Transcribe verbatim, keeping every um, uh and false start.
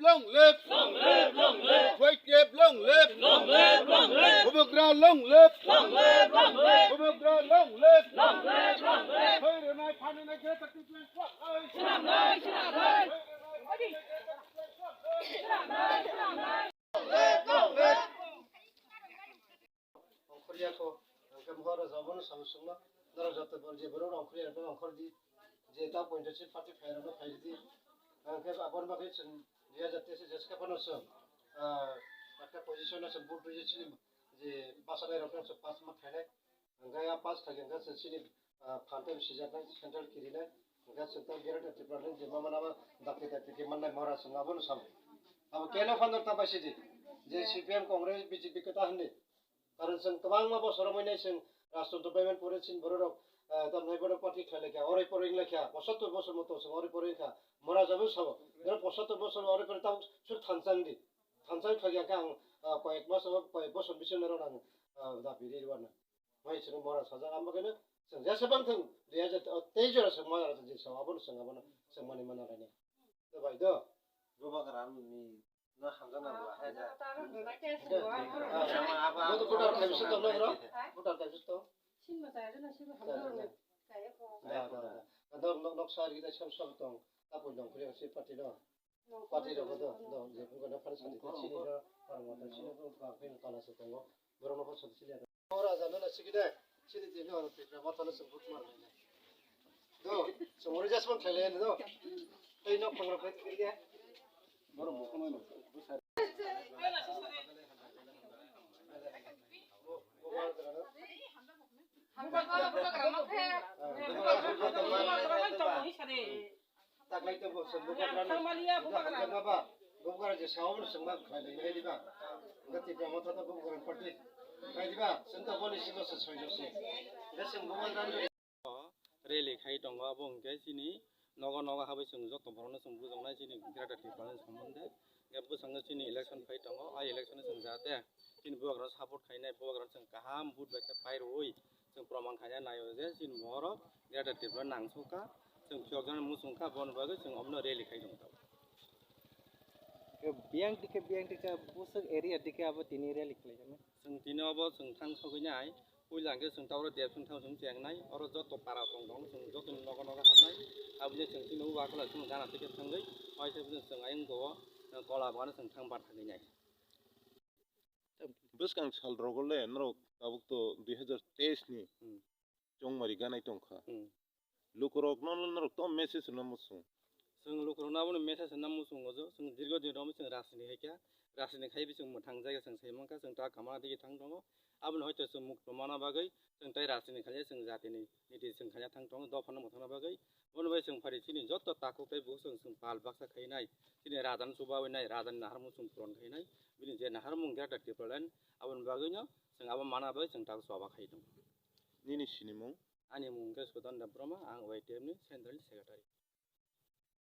Long live! Long live! Long live! White Cap long live! Long live! Long live! Bubagra long live! Long live! Long live! Bubagra long live! Long live! Long live! Thoi rwnai phanina Greater Tipraland. Swnamnai, swnamnai! Swnamnai, swnamnai! Long live! Long live! Ongkhorya kho, hwnkhe mohor rok abono samsungno, norok joto bor je borok ongkhorya rokno ongkhor di, je ta pointo se party phai rokno phai di, hwnkhe aboni bagwi chwng dui hajar teis jeska phano chwng, ah, ekta position o chwng vote rwi chini je bachanai rokno chwng pass ma khainai, hwnkhe a pass khaikhe hwnkhe chwng chini ah, phan tei sijaknai central kirinai, hwnkhe chwng tei Greater Tipraland je mama nama dakti dakti khe mannai mora chwng abono sabo. Abo keno phano ta bai sidi, je C P M, Congress, B J P kwta hwnwi. Karon chwng kwbangma bosor wngmani chwng rajtantro paiman pore chini bororok, ah, tamni bono party khlai laikha, oroi poroi wng laikha, posottor bosor moto chwng oroi poroi wngkha, mora jabo sabo. Oro posottor bosor oroi poroi tabuk sur thansa wngdi. Thansa wngkha khe ang, ah, koyek mas, koyek bosor bisingo norok ang, ah, dabi ri rwna. Mai chwng mora sajak, amo khe chwng jesa bang thung, dui hajar teis jora chwng mora sajak, abono chwng abono chwng mani mana lainai. Do bai do. Bubagra ni no hamjak na ba, hai da. Abo to voter khai bisingo tong, no, bro? Voter khai bisingo tong? Da, da, da. Nok, nok, nok sari kita sam sam tong. Tapoi dong, khuya si party no. Party rok do, do, je phung kana phari sadi ta chini do, parang mata chini do, ba phung kana se tongo. Borok no phari sadi chini. Ora jano na sikide, chini je no Tipra mata no se but mar. Do, se mori jas man thele do. Tei nok phang rok phai kiri ya. Borok mo kono no. Hamjak ba, bubagra no khe. Bubagra no khe. Taklai tei bo chwng bubagra ni, bubagra je sao no chwng ma khlai lai nai diba. Hwnkhe Tipra Motha to bubagra ni party. Nai diba, chwng to boni sigo se soi jose. Hwnkhe chwng bubagra ni rally khai tongo, abo hwnkhe chini nogo nogo habai chwng joto borok no chwng bujaknai chini Greater Tipraland sombonde. Hwnkhe bwskango chini election phai tongo, a election o chwng jahate chini bubagra no support khainai, bubagra no chwng kaham vote bai khe pai rwui. Chwng proman khaina naio je chini borok Greater Tripura nangsukha, chwng phiyokjaknai muchungkha, boni bagwi chwng omono rally khai tongkha. Biyang dikhe, biyang dikhe, bwswk area dikhe abo tini rally khlaijak nai. Chwng tini obo chwng thang sogwi nai, puila hwnkhe chwng ta oro Debsing thang chwng chengnai, oro joto para tong tong, chwng jotoni nogo nogo habnai, aboni chwng chini o wakla chwng gana tike thangwi, waisa chwng ayang go, kola bagano chwng thang bar thangwi nai. Bwskang sal rogo le norok tabuk to dui hajar teis ni Hmm. chongmari ganai tongkha. Hmm. Lukurok no norok to message rwna muchung. Chwng lukurok no abono message rwna muchungo je, chwng dirgo din romwi chwng rajniti haikha, rajniti khaiwi chwng mwthang jaga chwng sai mankha, chwng ta kamana digi thang tongo. Abono hoito chwng mukto mana bagwi chwng tai rajniti khainai, chwng jatini niti chwng khaina thang tongo, dophano mwthangna bagwi. Bono bai chwng phari chini joto takhuk tei bukhuk chwng, chwng pal baksa khainai, chini rajan chubawi nai, rajan naharmung chwng puron khainai, bini je naharmung Greater Tipraland, aboni bagwino chwng abo mana bagwi chwng tak choba khai tongo. Nini sinimung? Ani mung khe Sudan Debbarma, ang Y T F ni Central Secretary.